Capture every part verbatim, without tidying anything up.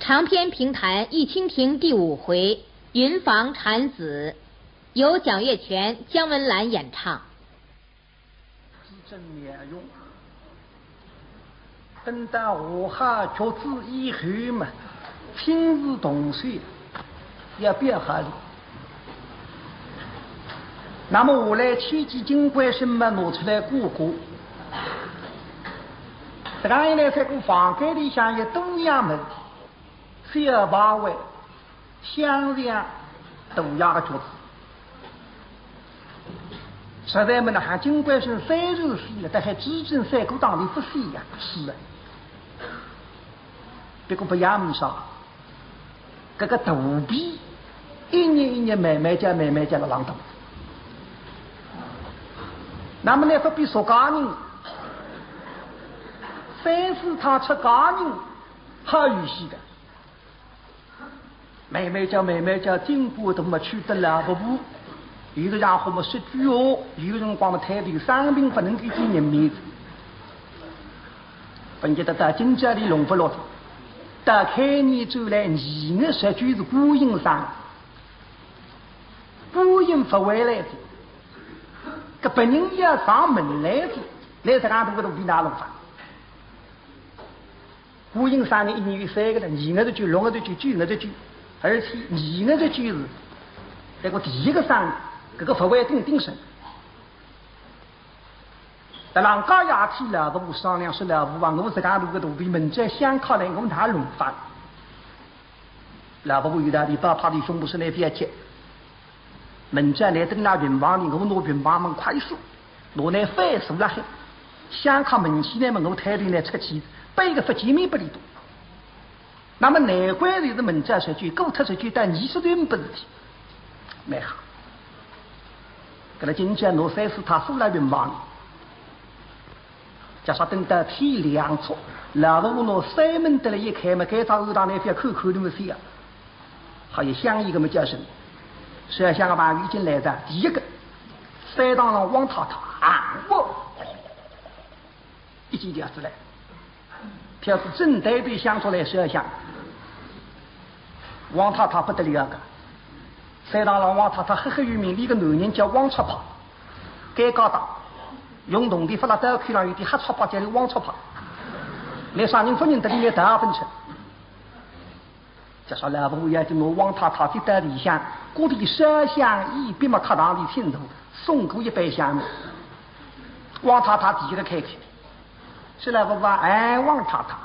长篇评弹《忆清平》第五回，云房产子，由蒋月泉、姜文兰演唱。至真妙用。等到和好曲子以后嘛，亲自动手要表好了。那么我来牵记金官生嘛，拿出来过过。这个人呢，在个房间里向有多样物事。 小牌位、香肠、大洋个角子。实在么呢，还金官生三十岁了，但还至真三个档里不死呀，是啊。不过不要么说，搿个肚皮一日一日慢慢叫慢慢叫了浪大。那么呢，不比说家人，三四趟出家人，好有些个。 慢慢叫，慢慢叫，经过的么去得了不步。有个家伙么说句哦，有个辰光么太平生病不能给见人面子。本觉得到今朝里弄不落的，到开年转来，二月十九是观音生日，观音不回来的，搿别人要上门来的，来这样大个肚皮哪弄法？ 观音生日一年有三个了，二月十九、六月十九、九月十九，而且二月十九是搿个第一个生日，搿个勿会顶顶神。到人家爷去，老婆婆商量说，老婆啊，我自家如果肚皮门前相靠来，我哪弄法？老婆婆有道理，拍拍伊胸脯说，倷覅急。 门前来等拿病房里，我拿病房门开锁，拿倷反锁了海。想看门前呢么，我抬头呢出去，背个勿见面不离多。那么难怪就是门前十九，过脱十九到二十岁没事体，蛮好。搿个今朝拿三四趟锁了病房里， 假使等到天亮出，老婆婆拿山门得来一开么，该只后堂呢，覅看看那么小，还有香烟个么叫声。烧香个朋友已经来哉，第一个，山堂浪王太太，啊，我，一记调子来，票子正对对香出来烧香。王太太不得了个，山堂浪王太太赫赫有名，伊个男人叫王戳炮，尴尬大。 用铜钿发了刀口浪有点黑戳戳，叫伊王戳炮。那啥人勿认得伊，拿刀分出。这说老婆要紧拿王太太接到里向，各地烧香一笔么，客堂里请坐，送过一杯香米。王太太第一个开口，是老婆婆啊，哎，王太太，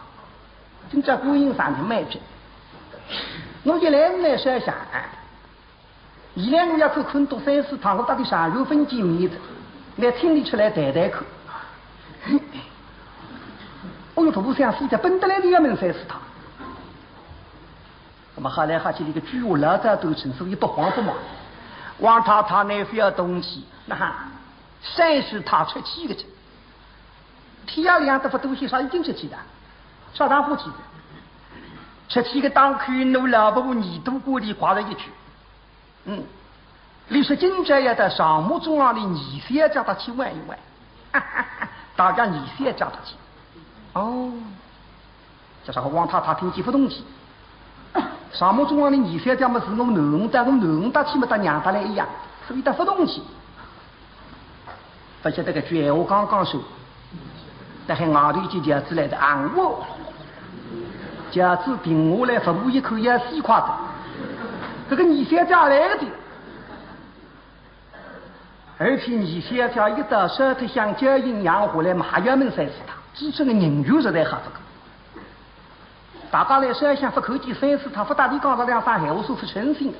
今朝观音生日蛮值，我一来来烧香， 现在我要去看多三四趟，我到底啥时候分见面的，来请你出来谈谈看。哦哟，大部想死的，本得来就要问三四趟。那么后来还是那个句话老早都成，所以不慌不忙。王太太呢，覅动气，那哈，三四趟出去个去。天也亮得不多些，啥已经出去了，啥大火气的。出去个当口，拿老婆婆耳朵管里刮了一句。 嗯，你说今朝要到上木中浪的二小姐搭去玩一玩，大家二小姐搭去。哦，这啥个王太太听见不动气。上木中浪的二小姐么是我囡儿搭，我囡儿搭去么搭娘搭来一样，所以搭不动气。 不晓得搿句闲话刚刚说，但还外头一记轿子来的，啊，我轿子停下来，服务一看要死快的，搿个二小姐来的，而且二小姐一到烧脱香，叫阴阳下来嘛，还要问三四趟，至真个人缘实在好不过。大家来烧香，不看见三四趟，不搭俚讲了两声闲话，说是诚心的，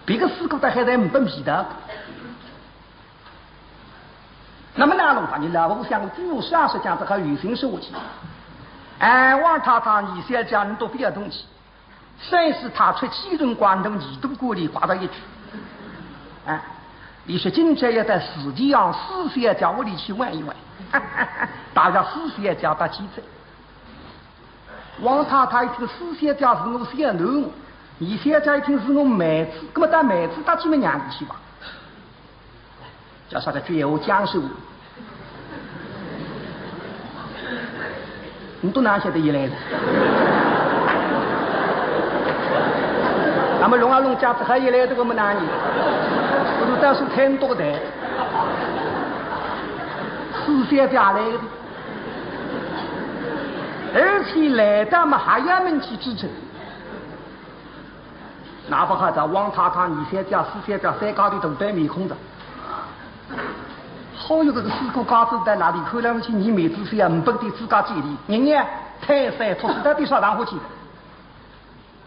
别个四个搭还在没味道。 那么哪弄法呢？老婆想，我第五十二十讲，这还有心说下去。哎，王太太，二小姐，你都不要动气。三四趟出去辰光，侬耳朵管里刮到一句。哎，你说今朝要到市集上四小姐屋里去玩一玩，大家四小姐搭去哉。 王太太一听四小姐是我小囡，二小姐一听是我妹子，那么带妹子搭去么娘里去吧。叫啥个句闲话讲说，你都哪晓得伊来的？那么弄啊弄，家子还也来这个么难呢？我说但是太多的，四小姐来的，而且来到么还要问起之称。那不好的，王太太、二小姐、四小姐三家头都板面孔的。好有个四个家子在那里，看上去你妹子是要唔本的自家姐的，人家泰山出世到底啥场化去的？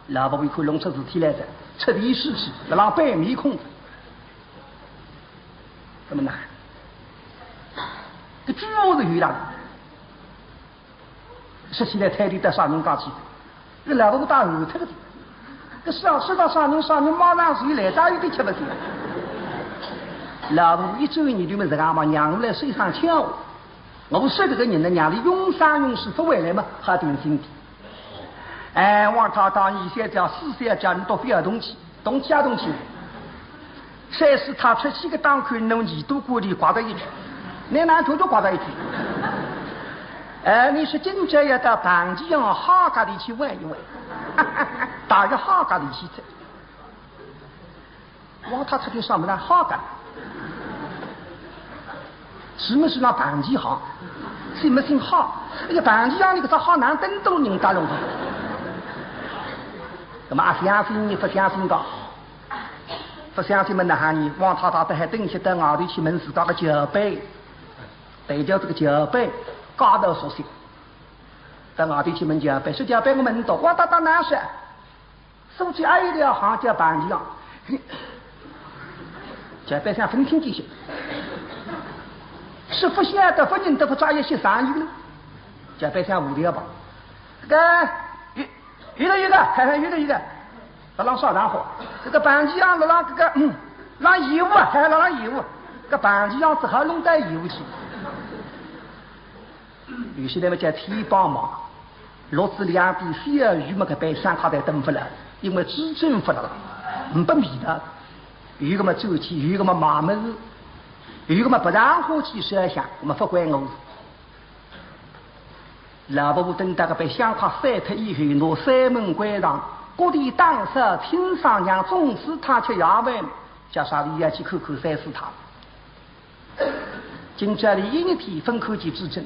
老伯伯一看弄出事体来哉，出点事体，辣浪板面孔。那么呢，搿句话是有啦，说起来太里到啥人家去，搿老伯伯打后头的，搿是啊，说到啥人啥人马上就来，大有点吃勿消。老伯伯一转念头么，自家嘛让我来说一声巧话，我说搿个人呢，让伊永生永世勿回来嘛，好定心点。 哎，王太太，二小姐、四小姐，你都不要动气，动气啊动气。三四太出去个当口，侬耳朵管里刮到一句，侬哪头都刮到一句。哎，你说今朝要到板桥巷哈家里去玩一玩，大约哈家里去吃。 王太太听啥么呢？哈个，是么是那板桥巷，是么姓哈？哎呀，板桥巷里个啥哈，难登多人打拢的。那么阿相信呢？不相信的，不相信么哪哈呢？王太太都还等歇到外头去问自家个轿班，对叫这个轿班，家道熟悉，到外头去问轿班，说轿班我问到，王太太哪说？ 说起哀了，行家板桥巷，轿班想分清几些，是不晓得不认得不抓一些生意呢？轿班想无聊吧？这个有有的有的，嘿嘿，有的有的，不让少然后，这个板桥巷了让这个嗯，让业务啊，嘿嘿，让业务，这板桥巷只好弄到业务去。 有些人么叫天帮忙，落仔两滴小雨么，搿班香客侪等勿了，因为支撑勿了，没味道。有个么走起，有个么买物事，有个么不让欢喜烧香，那么勿关我事。老伯伯等到搿班香客散脱以后，拿山门关上，各地打扫清爽，让众子太吃夜饭，叫啥里要去看看三四太。 今朝里一日天分开去支撑，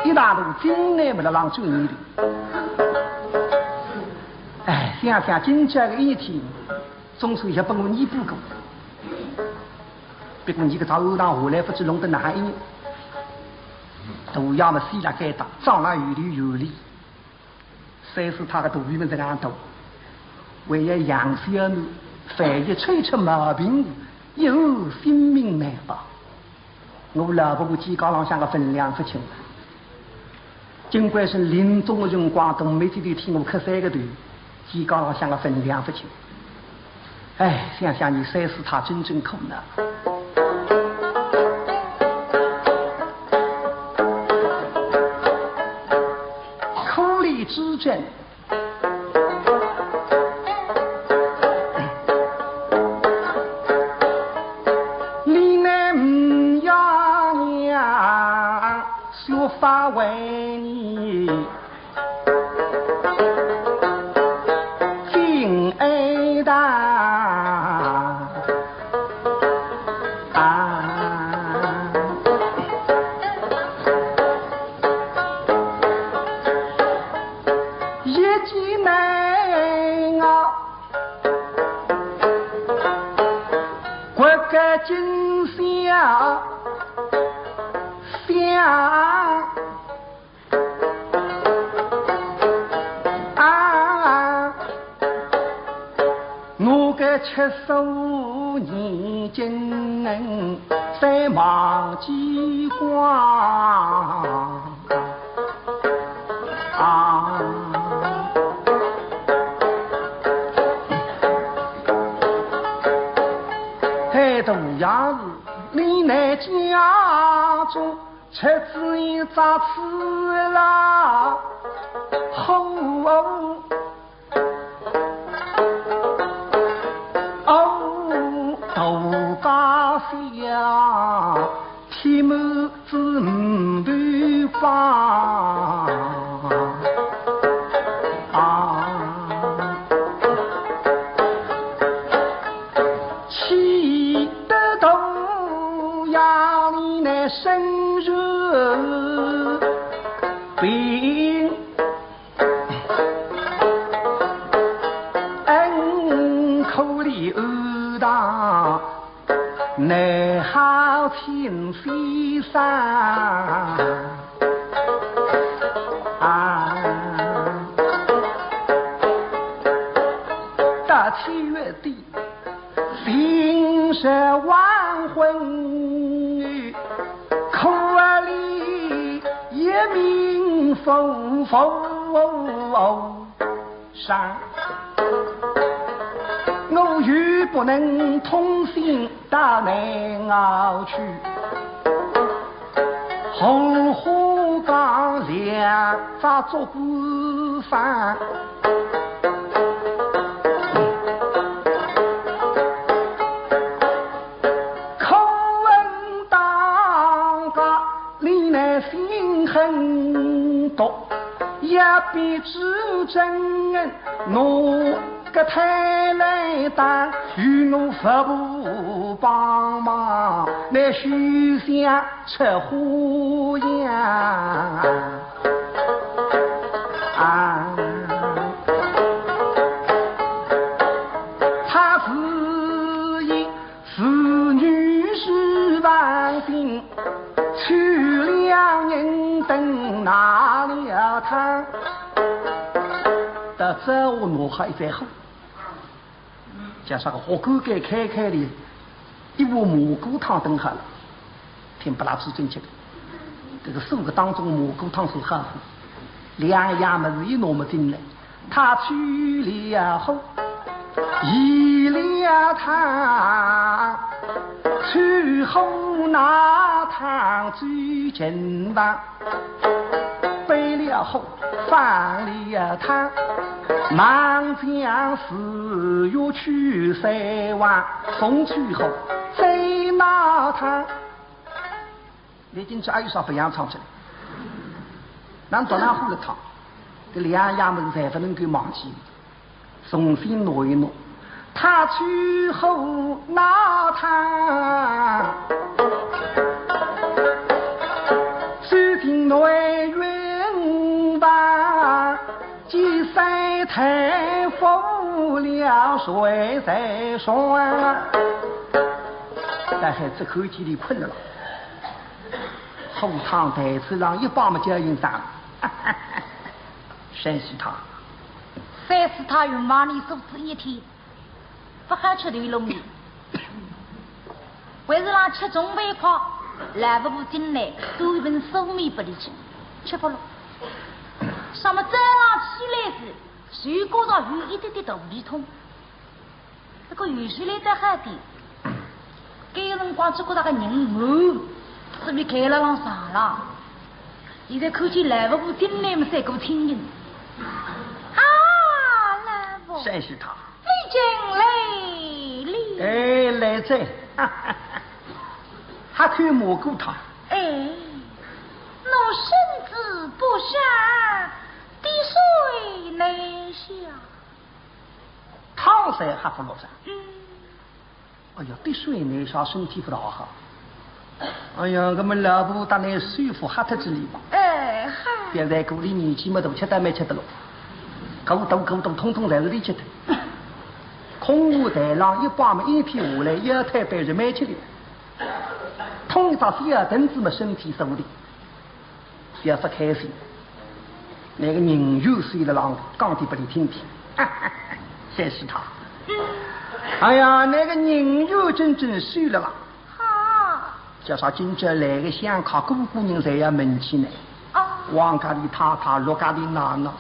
一大路进来么辣浪转念头。哎，想想今朝个一日天，总算也拨我弥补过。不过你搿只后堂下来勿知弄得哪一日，大爷么死辣该搭，葬了有理有理。 三四太个肚皮么实梗大，为了养小囡，万一吹出毛病，以后性命难保。我老伯伯肩胛浪向个分量勿轻，尽管是临终个辰光，大妹子头替我磕三个头，肩胛浪向个分量勿轻。 哎，想想你三四太真正苦恼，苦里支撑。你乃唔要娘，说法为你。 敬爱堂。一见难熬，骨格紧相想。 啊，我个七十五年今能再望见光。啊，海大爷是你乃家中 出子一只子啦，吼哦，哦，大家小，天门子唔对方。啊，病，恩苦里暗藏内好请先生啊。到七月底， 今日黄昏，苦里一命浮浮上，我又不能通信到南澳去。 荷花江两只竹竿翻，可恨当家李乃心狠毒，也必知真恩，我 个太来打，与我佛母帮忙，乃休想出花样。啊，他是一是女是万金，娶两人等拿了他。到这我还在乎。 叫啥个？学馆间开开里，一壶蘑菇汤等好了，听拨拉吃进去的。这个四个当中，蘑菇汤是好喝，两样么事一拿么进来，他去了后，移了他，去后那汤最近吧。 背了后放了他，忙将四月去三望，送去后再拿他。你进去还有啥不要唱出来？难道那喝了汤，这两样么事侪不能够忘记。 重新挪一挪。他去后那他，走进内院吧，见三太服了睡在床。但是这口气里困了。后堂台子上一把么叫人上。 三师太。三师太，云望里坐仔一天，不好吃头路面。还是让吃中饭快，老伯父进来，端一盆素面拨俚吃，吃不落。那么早浪起来时，手骨上有一点点肚皮痛。 搿个有时来得好点，搿个辰光只觉得个人满，是勿是盖了浪上了？现在看见老伯父进来么，赛过轻盈。啊，老伯。三师太。你进来哩。哎，来哉。还看蘑菇汤。哎，我身子不适，滴水难下。 汤水还不落噻。嗯。哎呀，滴水难下，身体不大好。哎呀，搿么老伯父搭倷师傅吓得子哩吧？哎，嗨。现在姑娘年纪么大，吃得没吃得落。苦头苦头，统统侪是俚吃的。空下台浪一摆么，一天下来，腰腿板是蛮吃力。痛一只小凳子么，身体受力。 小勿开心。那个人又睡了浪，讲点拨你听听。三师太。哎呀，那个人又真正睡了啦。啊。叫啥今朝来个香客，个个人侪要问起呢。啊。王家的太太，陆家的奶奶，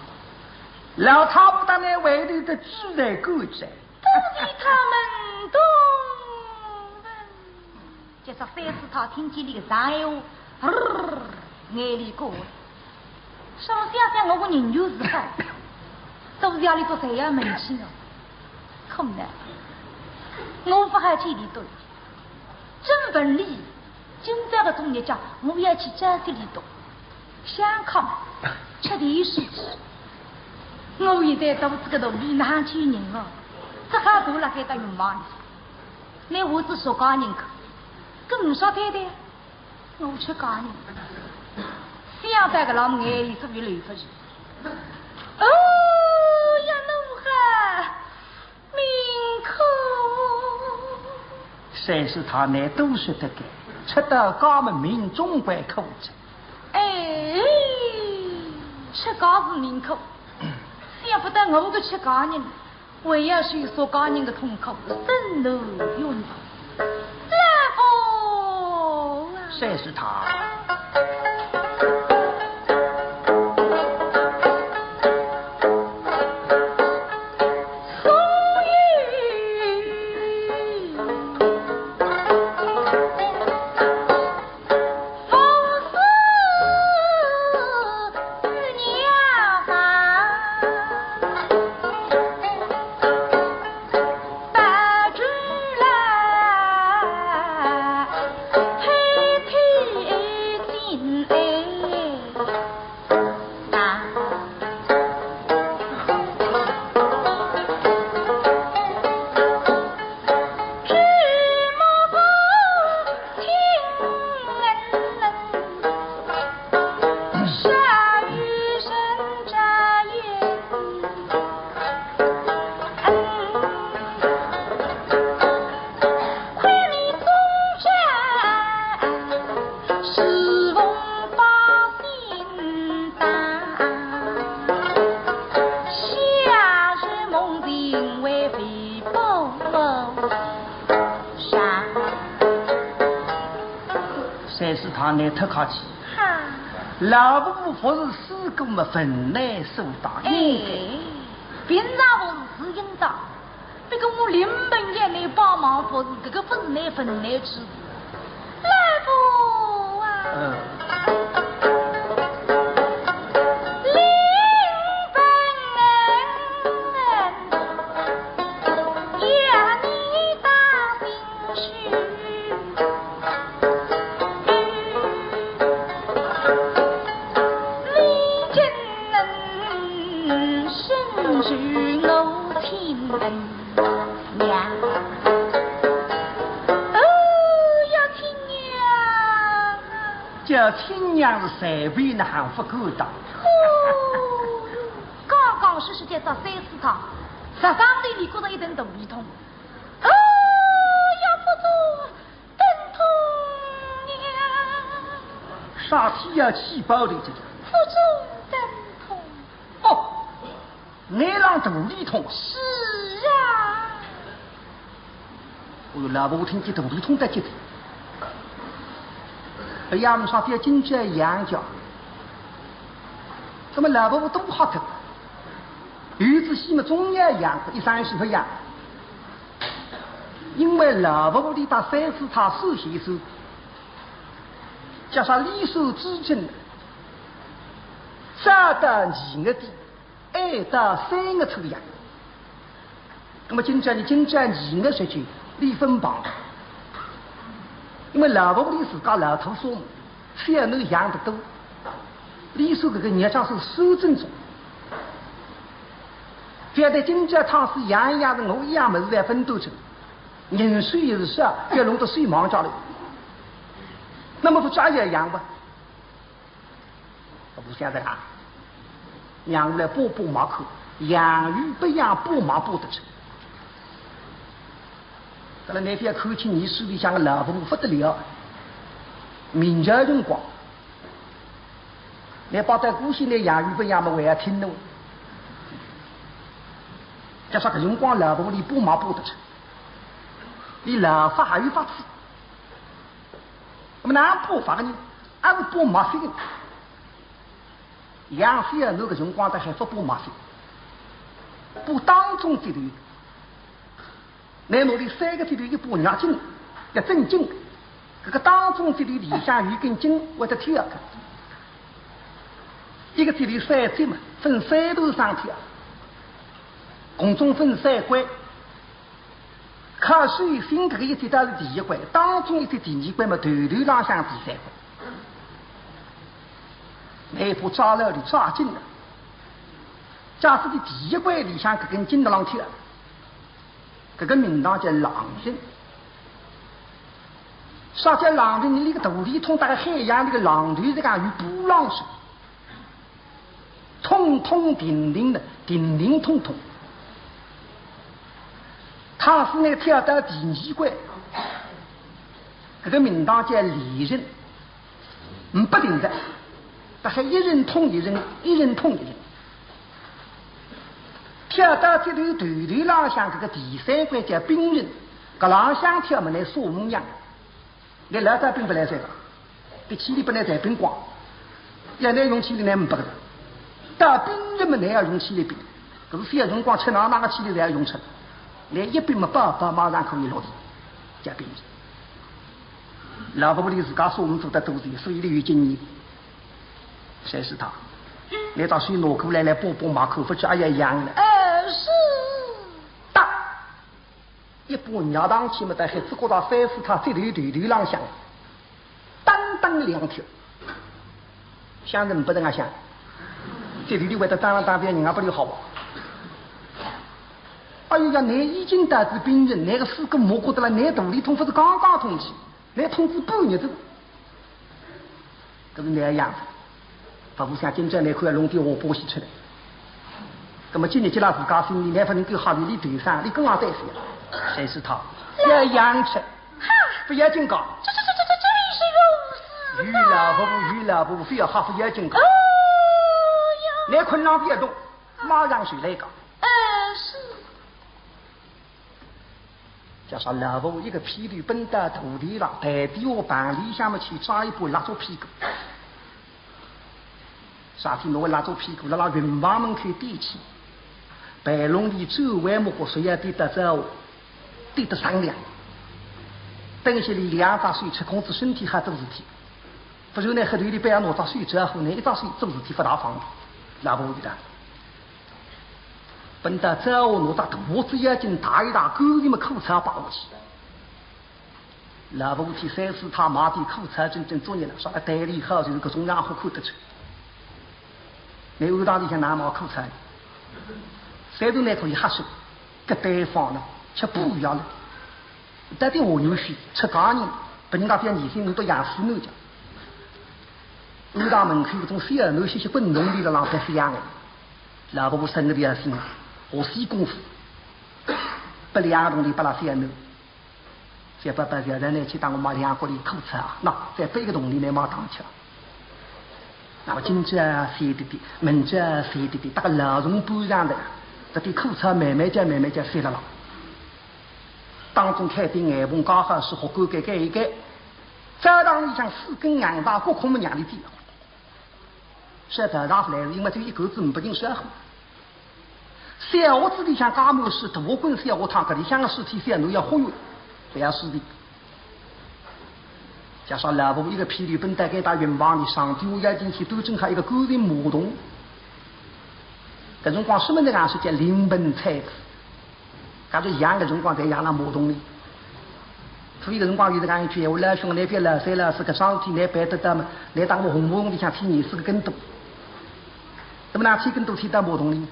老太婆搭倷外头的住在过仔。都是他们动人。 叫啥三师太听见俚个上闲话，眼泪过。想想我个人又是好，都是夜里头侪要问起我。可难，我勿好去里头，真问俚，今朝个种日脚，我要去找俚里头，想看，吃点水去。我现在肚子个肚皮哪去人哦，只好坐辣该搭云望里。 倷我是俗家人家，跟我说对的，我出家人。想想到搿浪眼泪是越流勿去。哦呀，奴家命苦。三师太，倷都说得对，出到家门命总归苦哉。哎，出家是命苦，想不到我搿出家人 为要是受家人的痛苦，生死有难。老夫啊，三师太。所以 三师太，倷忒客气。哈。老伯伯不是死过么，坟内所当应该。哎，平常不是死应当，不过我临盆要倷帮忙，不是，搿个不是倷坟内之事。老伯啊。嗯。 哦呀，亲娘啊！叫亲娘是随便哪哼勿敢当。哦哟，刚刚说说叫三师太，实梗头里觉着一阵肚里痛。哦呀，不中，疼痛呀！啥体要气爆的这个？不中疼痛。哦， 倷浪肚里痛？是啊。哦哟，老伯伯听见肚里痛得急的。哎呀，我说覅紧张，养家。那么老伯伯多好个，有仔戏么总要养，一生是勿养。因为老伯伯俚搭三师太是先生，加上俚是知青，早到二月底， 挨到三月初一。那么今朝呢，今朝二月十九，俚分房。因为老伯伯俚自家老土生，小囡养得多，俚说搿个孽障是算准重。覅得今朝倘使养一养，我一样物事侪分担出，人手也是少，覅弄得手忙脚乱。那么勿照样养吧？ 勿晓得啊，让我来把把脉看，养与勿养，把脉把得出。搿么倷覅看轻伲手里向个老伯伯勿得了，明朝辰光，倷拨到过去，倷养与勿养么，还要听呢。假使搿辰光老伯伯俚把脉把得出，俚老法还有法子。 那么哪能把法呢？还是把脉息。养小囡搿辰光，搭还勿把脉息，把当中节头。拿倷俚三个节头一把捏紧，要镇静。搿个当中节头里向有根筋会得跳个，一个节头三节嘛，分三段上跳，共总分三关。 靠手心搿个一节搭是第一关，当中一节第二关嘛，头头浪向第三关。拿把抓牢里抓紧了。假使倷第一关里向搿根筋搭浪跳，搿个名堂叫浪筋。啥叫浪筋？倷搿个肚里痛，搭个海洋里个浪头实梗有波浪声。通通停停的，停停通通。倘使呢跳到第二关，搿个名堂叫连任，嗯，勿停的，大概一任通一任，一任通一任。跳到这头头头浪向搿个第三关叫兵任，搿浪向跳么呢，啥模样？ 倷老早兵勿来三个，搿千里勿来才兵光，要拿用千里呢，呒不个。到兵任么，倷要用千里兵，搿是小辰光吃奶奶个千里侪要用出来，倷一兵么，饱饱马上可以落地，叫兵任。老伯伯俚自家啥物事做得多些，所以俚有经验。三师太，倷到手拿过来，来拨拨马，口勿去，哎呀，痒了。哎，是。打！ 一把捏上去么，大概只觉着三师太这头头头浪向，当当两跳，像人勿能啊像，这头头会得当当当，人家勿就好啊？哎呀，倷已经到仔兵任，倷个师哥摸过得了，倷肚里痛勿是刚刚痛起， 倷痛仔半日头，搿是哪样子？勿过想今朝倷看要弄点下把戏出来。葛么今日接牢自家心里，倷勿能够好意里头上，俚更加担心了。三师太，要养出，哈，勿要紧讲。这这这这这这里是有事。有老婆婆，有老婆婆，勿要吓，勿要紧讲。哦哟。倷困上勿要动，马上就来讲。呃，是。 叫啥老婆一个屁股奔到大地上，台底下棚里向么去抓一把蜡烛屁股。啥体拿个蜡烛屁股辣辣云房门口点起，半笼里走完么个水也点得走，点得上梁。等歇里两只手出空子，身体还做事体。勿然呢，黑头里板要拿只手遮好呢，一只手做事体勿大方便。老婆一个 奔到灶下拿只大只眼睛汏一汏，干净么苦草摆下去。老婆替三师太买点苦草，真正作孽了，啥个袋里好就是搿种样好看得出。倷庵堂里向哪买苦草？虽然倷可以瞎说，搿地方呢，吃补药了。 到底我有些出家人，拨人家讲疑心，侬到养死囡家。庵堂门口搿种小囡歇歇滚动里辣浪白相个，老婆婆生个条心，下死功夫，拨两个铜钿拨拉小囡，小宝宝，现在呢，去搭我买两角钿苦草啊，喏，再拨一个铜钿呢，买糖吃。那么今朝啊，谢滴滴，明朝啊，谢滴滴，大概老虫搬上的，搿点苦草慢慢叫，慢慢叫，塞了浪。 当中开点眼棚，刚好是活干盖盖一盖。灶堂里向四根娘柴，各空么娘里点。小灶堂勿来事，因为只有一口子，呒不人烧火。小屋子里向加满水，大滚小火汤，搿里向个尸体小囡要活用，勿要死的。 加上老婆一个屁股奔到该搭云房里，上头要进去，端正好一个干净马桶。搿辰光什么人啊，是叫临盆采萍。假如养个辰光侪养辣马桶里。所以搿辰光有搿样一句闲话，老兄，倷覅老三老四，搿桩事体倷办得到么？倷当我红毛桶里向踢廿四个跟斗。那么哪踢跟斗踢到马桶里？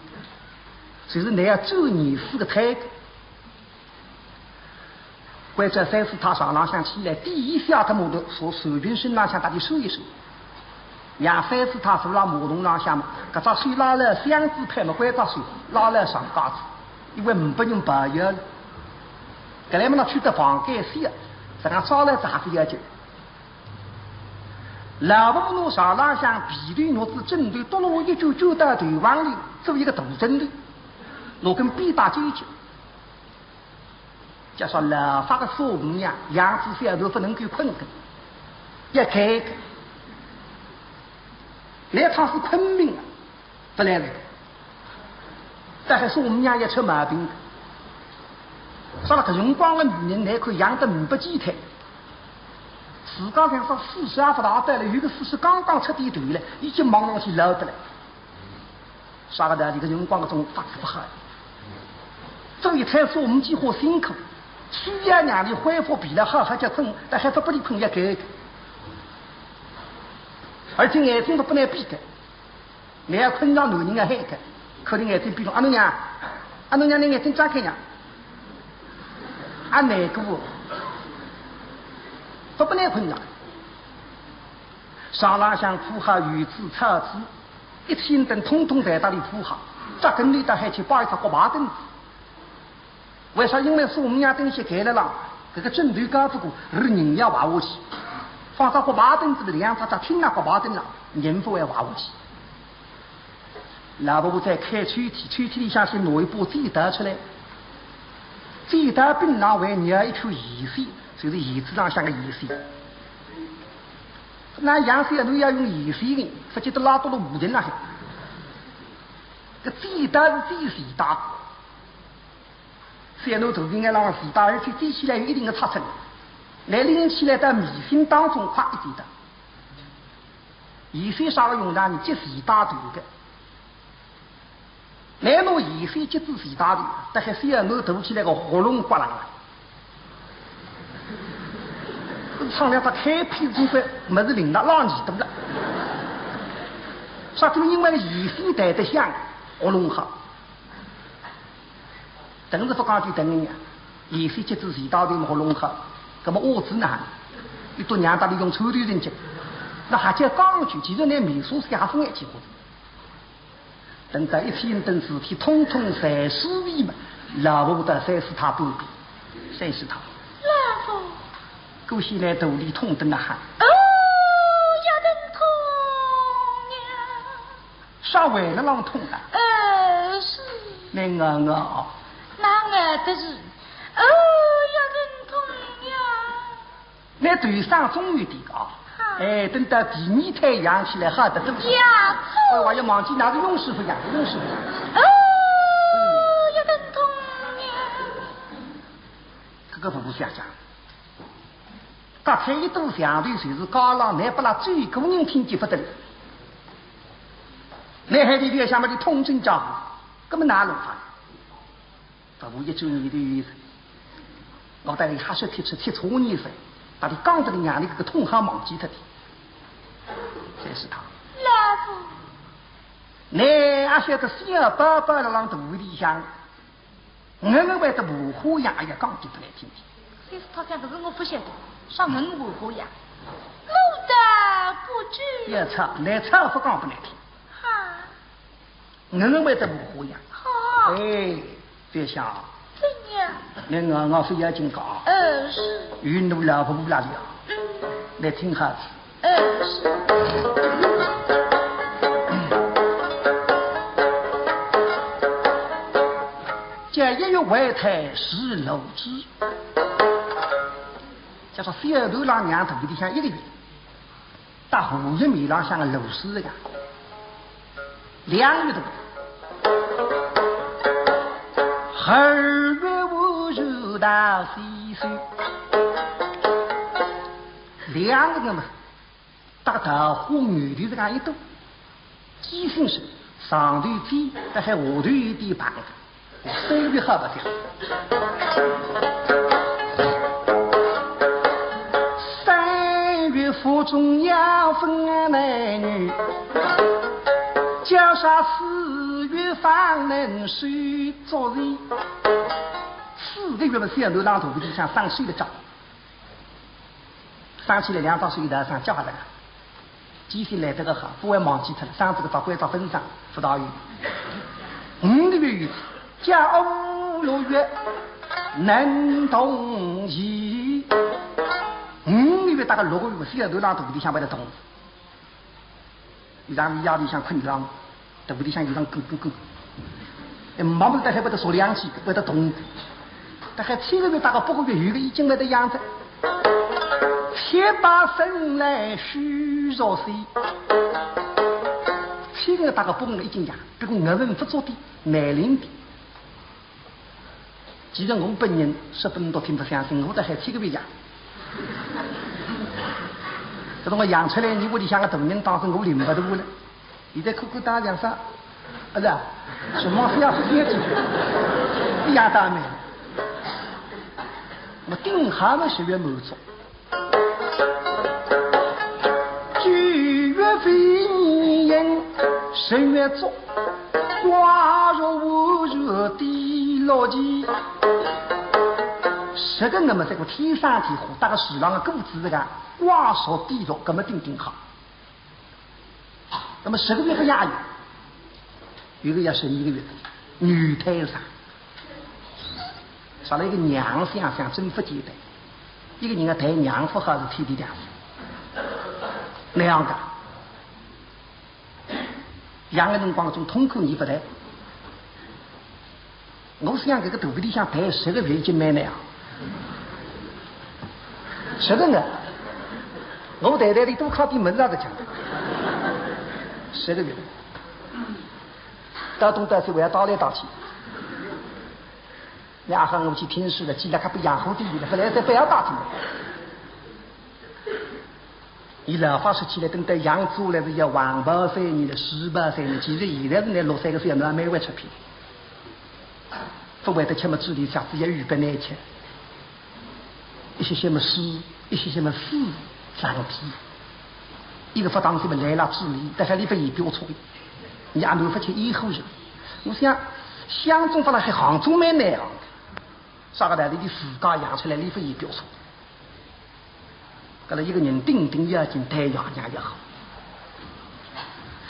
就是倷要鑽廿四个胎。 关照三师太床浪向起来，第一下个木头从随便身浪向搭俚收一收，让三师太坐辣马桶浪向嘛，搿只手拉了箱子配么，关照手拉了上架子，因为呒不人抱要了。搿来么呢，去得房间歇，实梗烧了啥子要紧。老婆拿床浪向被头、褥子、枕头，都弄一卷卷到头房里，做一个大枕头，拿根被搭卷卷。 叫啥老法个啥模样，养仔小囡勿能够困个，要改个。倷倘使困眠啊，勿来事个。但是啥模样也出毛病个。啥了，搿辰光个女人，倷看养得呒不几胎，自家像说四十也勿大到了，有个四十刚刚出点头来，已经望上去老得了。 啥个道理？搿辰光搿种法子勿好，做一胎啥么几化辛苦，需要让俚恢复疲劳，好好叫困，但还勿拨俚困要改个，而且眼睛都勿能闭个，倷要困着男人要喊个，可能眼睛闭上，阿奴娘，阿奴娘，倷眼睛张开呀，阿难过，勿拨倷困着。 床浪向铺好油纸、草纸，一千担统统侪搭俚铺好，扎根里搭还去摆一只角牌凳子。为啥？因为苏五娘等歇盖了浪，搿个枕头高勿过，是人要滑下去。放只角牌凳子，两只脚挺辣角牌凳浪，人勿会滑下去。老婆婆再开抽屉，抽屉里向先拿一把剪刀出来，剪刀柄浪还捏一圈线，就是弦子浪向个线。 那杨三头要用线个，勿见得拉到了五层了。搿剪刀是剪线带，三头头顶个浪个线带，而且剪起来有一定个尺寸，来拎起来到眉心当中，咵一剪刀。线啥个用场呢？接线带头个。 拿拿线接仔线带头，搭海小囡头起来个喉咙刮啷了。唱了只开篇中间，么子领了浪几多了。啥体？因为线弹得响，喉咙好。等是勿讲就等人呀，线接仔线带头么喉咙好，搿么我子呢，一多娘搭俚用抽头人去，那还叫讲究，其实连面纱是也勿爱结婚。 等到一切等事体统统侪处理嘛，老婆到三师太旁边，三师太，老婆，姑息来肚里痛得呐喊。哦，要疼痛呀！啥为了浪痛啊？呃，是。那我我，那我的是，哦，要疼痛呀！ 那头上终于的啊，哎，等到第二胎养起来好得多。呀，哎，我也忘记那个用师傅养，用师傅养。哦，要疼痛呀！搿个婆婆想想，大概一肚想的就是家浪难不拉最个人听见勿得了。那还得别想么的痛症家伙，根本哪能法？ 勿过一转念头，我到底瞎说贴出，贴错念头，到底讲得了让你搿个痛还忘记脱的。三师太，老夫，你阿晓得小宝宝辣浪肚皮里向，我们会得无花样，也讲得勿来听的。三师太讲，搿是我勿晓得，啥人无花样？我倒不知。要吵，你吵勿讲勿来听。哈。 我们会得无花样。好。哎，别想。怎样？那我我非要紧讲。呃，是。与奴老婆婆那里啊，嗯。来听下子。呃，是。叫一月怀胎十六日，就说小囡辣娘肚皮里向一个月。 搭荷叶面浪向个螺丝一样，两月多。二月五日到四岁，两个月嘛，搭个桃花源头实梗一堵。 几星辰，上头尖，但还下头有点碰，三月好白相。三月腹中要分男女，叫啥四月方能收作人。四个月嘛，小囡辣肚皮里向生手了脚。 生起来两只手一道生，叫啥个？记性来得个好，勿会忘记脱了，生仔个只关照本上，勿大有。五个月有，叫五六月能动气。五个月搭个六个月，小囡辣肚皮里向会得动。 伊拉夜里向困上，肚皮里向有人咯咯咯。哎，毛毛得还会得说两句，会得动。大概七个月搭个八个月，有个已经会得养着。七八升来虚弱些。七个月搭个八个月已经养，不过我们不做的，难灵的。 其实我本人说本人都听勿相信，我倒还七个月呀。搿辰光养出来，伊屋里向个大人当中我领勿大了。现在看看大家讲啥，儿子啊，什么事要是听进去，一样大没。那么顶好嘛，十月满足。 九月飞人，十月作，瓜熟五月第六期。十个月么，搿个天生天火，搭个树浪个果子搿个瓜熟蒂落，搿么顶顶好。那么十个月勿养，有个要十二个月，女胎上。说来一个娘想想真勿简单，一个人啊，待娘勿好是天地良心。那样个，养个辰光总痛苦你勿来。我想搿个肚皮里向待十个月已经蛮难啊。十个月，我袋袋里多靠点物事也勿讲，十个月。 到东到西还要带来带去。伢喊我去听书了，寄了卡不养活的了，勿来再勿要带去了。伊老话说起来，等到养猪了是要黄包三年了，四包三年，其实现在是拿六三个小囡还蛮会出品，勿会得吃么，嘴里啥子也预备难吃。 一歇歇么水，一歇歇么水，上天。一个勿当心么来了滋味，但是你勿嫌标错的，你也没法去掩护人。我想，乡中发了海，杭州蛮难行的，啥个道理？你自家养出来，你勿嫌标错。搿了一个人顶顶要紧，待爷娘也好。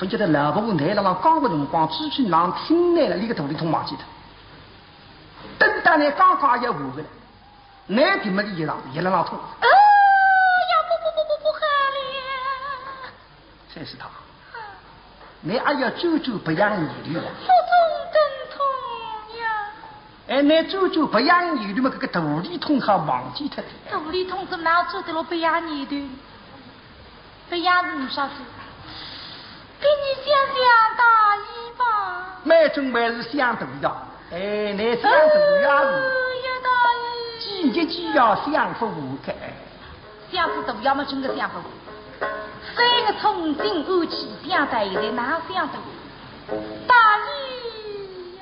勿晓得老婆婆来了，讲个辰光，之前浪听来了，你个肚里痛忘记脱。等到你刚刚要完个了， 难听么伊一浪，一浪浪痛。哎呀，不不不不不好了！真是他，你还要救救不养年头啊？腹中更痛呀！哎，你救救不养年头嘛，搿个肚里痛好忘记脱的。肚里痛怎么哪救得了不养年头？ 搿样子你说是，给你想想大姨吧。梅珍还是想大爷，哎，你想大爷是，哎呀，大姨。几日几夜想勿完个。想是大爷嘛，真个想勿完。三个从今安去，想到现在哪想得完？大姨呀！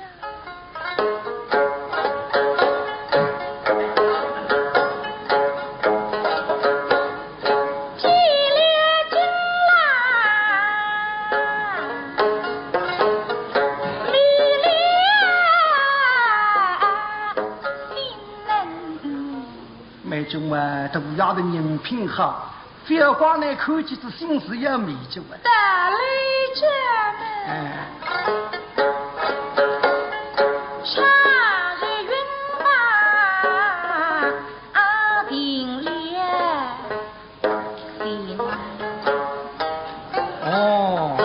梅珍啊，大爷的人品好，覅怪你看起仔心思要迷住啊。大雷家门。哎。哦，哎。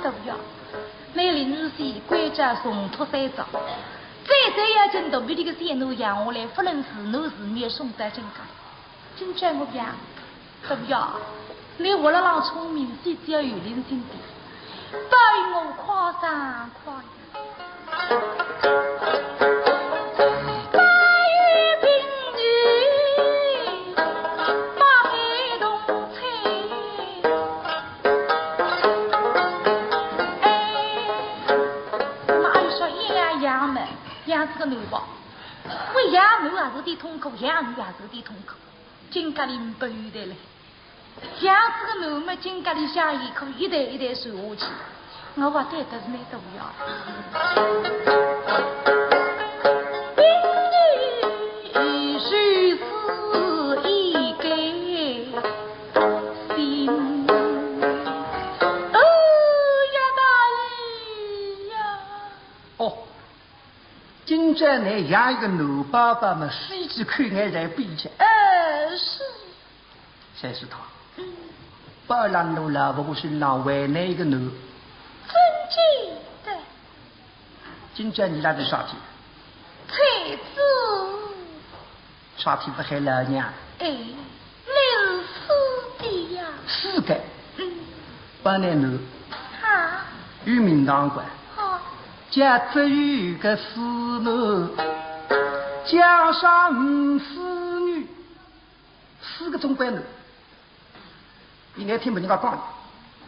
大爷，倷临时关照重托三桩，最最要紧肚皮里个小囡养下来，勿论是男是女，送到镇江。今朝我讲，大爷，倷活勒浪聪明，只要有灵性点，保佑我快生快养。养仔个囡吧，我养囡也是点痛苦，养囡也是点痛苦，今朝里勿有得嘞。养仔个囡么，今朝里像一棵一代一代传下去，我话对得是蛮重要。哦，今朝倷养一个男宝宝嘛，死仔口眼才闭起。呃，是。才是他。嗯。包郎奴老伯伯身浪为难一个男。真正的。今朝倷拉是啥体？才子。 啥体勿喊老娘？哎，你是死的呀。是的。嗯。不能呢。啊。有名堂个。好。家只有一个世男，家上无世女，四个总归呢。 现在听别人家讲，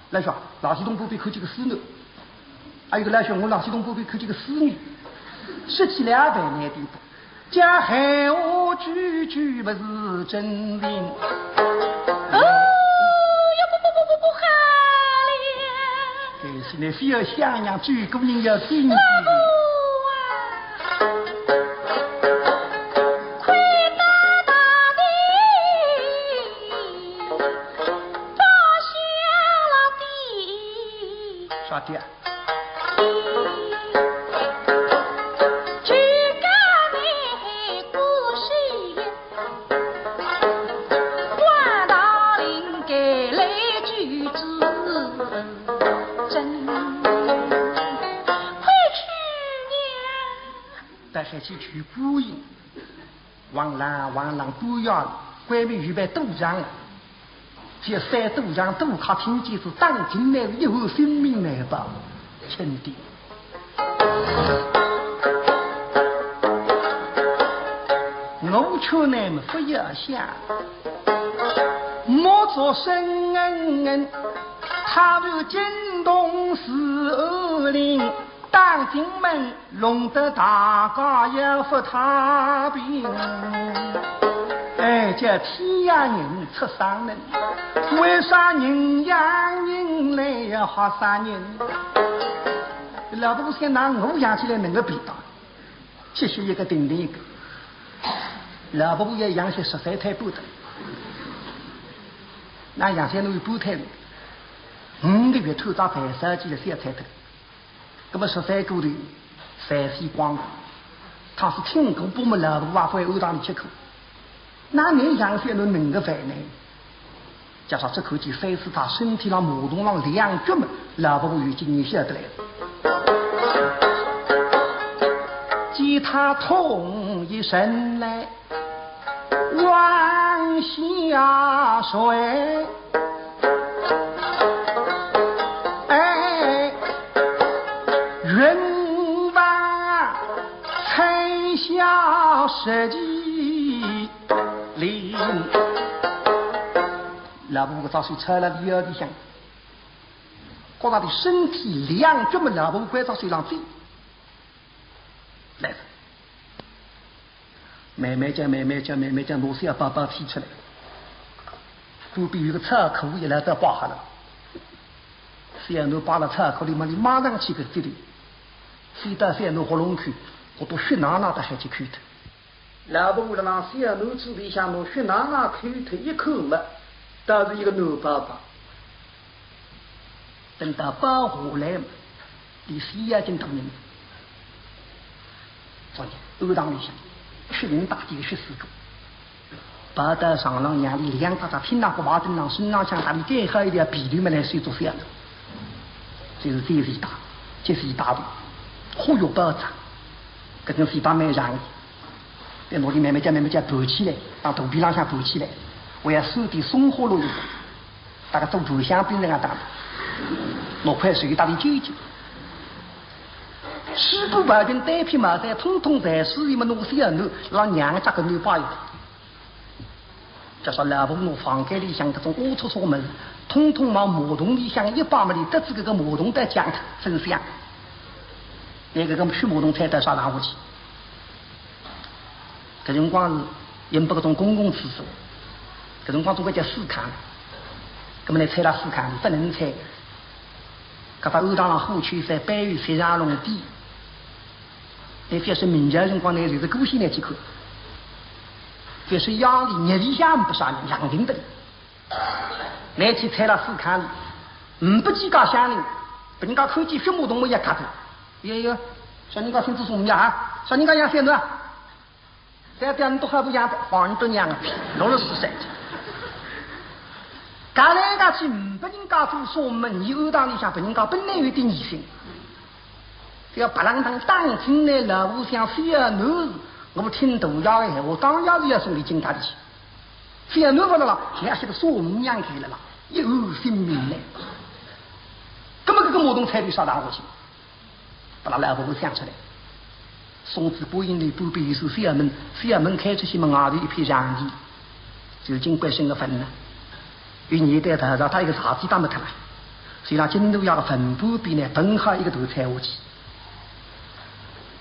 老兄，垃圾桶旁边看见个世男，还有个老兄，我垃圾桶旁边看见个世女，说起来也蛮难听的。讲闲话句句不是真情。哦，要不不不不不好了。但是呢，非要想想，这个人要听见。老伯啊，亏大大的 啥的？带孩子去观音。 王郎，王郎，不要，外面预备赌场了。这三赌场赌客听见是打进来一碗性命难保，轻的。我劝你们不要想，莫做圣人，他日惊动四五灵。 打进门，弄得大家也不太平。哎，叫天养人，畜生人，为啥人养人来要吓煞人？老伯伯想拿我养起来能够比到，其实一个顶顶一个。老伯伯也养些实在太不得，那养些侬有不太，五个月头到白烧鸡的小菜头。 那么十三个头，三岁光，他是听过不么老伯伯会学堂里吃苦。那你养些侬能个烦呢？加上这口气三四大身体上马桶上两脚么，老伯伯有经验晓得来。见他痛一声来， 往下垂，哎，云房拆下十几里。老伯伯搿只手插了腰里向，觉着伊身体两脚么老伯伯搿只手浪飞。来了。 慢慢叫，慢慢叫，慢慢叫，拿小包包提出来。旁边有个草裤，伊拉侪包好了。小囡包了草裤里嘛，伊马上去个这里，飞到小囡喉咙口，搿个血囊囊侪喊去扣脱。老伯伯拿小囡子里向拿血囊囊扣脱一看嘛，倒是一个男宝宝。 等到包下来嘛，伊死也真大人。昨日暗堂里向，血淋大滴个血水过，跑到床浪，让伊两只脚拼到骨牌凳浪，身浪向搭伊盖好一条被头么来收作相。就是这是一大，这是一大的，忽悠包扎，搿根水把蛮长的。 拿伊慢慢叫，慢慢叫盘起来，当肚皮浪向盘起来，还要收点松花落一点，大概做盘香饼那样打，拿块水给搭里揪揪。水布、毛巾、单品、毛衫，统统侪是伊们拿小囡，让娘家个囡摆一个。就说老婆拿房间里向搿种龌龊龊物事，统统往马桶里向一摆么，伊得知搿个马桶带讲脱，真香。那个搿个去马桶才带啥拿下去？搿辰光是用拨搿种公共厕所，搿辰光总归叫屎坑，搿么呢，踩辣屎坑里勿能踩。搿搭后堂浪火圈山，背后雪场弄地。乃覅说明朝辰光呢，就是过去那几口，覅说夜里，日里向勿啥人，冷静得了。乃去踩辣屎坑里，呒不几家乡邻，拨人家看见血马桶么也吓得。哎哟，啥人家新做啥物事啊？啥人家养小囡啊？再讲侬笃还勿养得，放侬笃娘啊，六十四岁。讲来讲去，呒不人家做啥物事，伊后堂里向拨人家本来有点疑心。覅白浪当当进来，老婆想小囡，我听大爷个闲话，当然是要送伊进家里去。小囡勿辣了，还晓得啥模样开了啦，一安心命呢。搿么搿个马桶踩里啥大事体？ 拨拉老婆想出来，送仔观音楼半边有扇小门，小门开出去么，外头一片场地，就是金国生个坟呢。有年代大到，搭一个柴子搭么脱了，所以讲金大爷个坟旁边呢，正好一个头踩下去，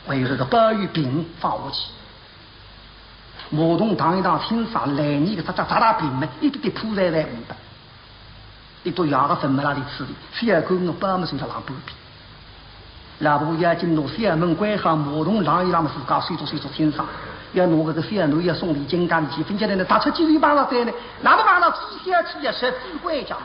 还有搿个保育瓶放下去，马桶荡一荡清爽，来年个只只只大瓶么，一点点铺在在里头。 一到爷个坟么哪里去的，覅管我包么随着浪半边。老婆要紧拿小门关好，马桶浪一浪么自家收拾收拾清爽，要拿搿个小囡要送伊进家里去，分家来呢，踏出几里碰着哉呢，那么碰着几下去也是富贵家。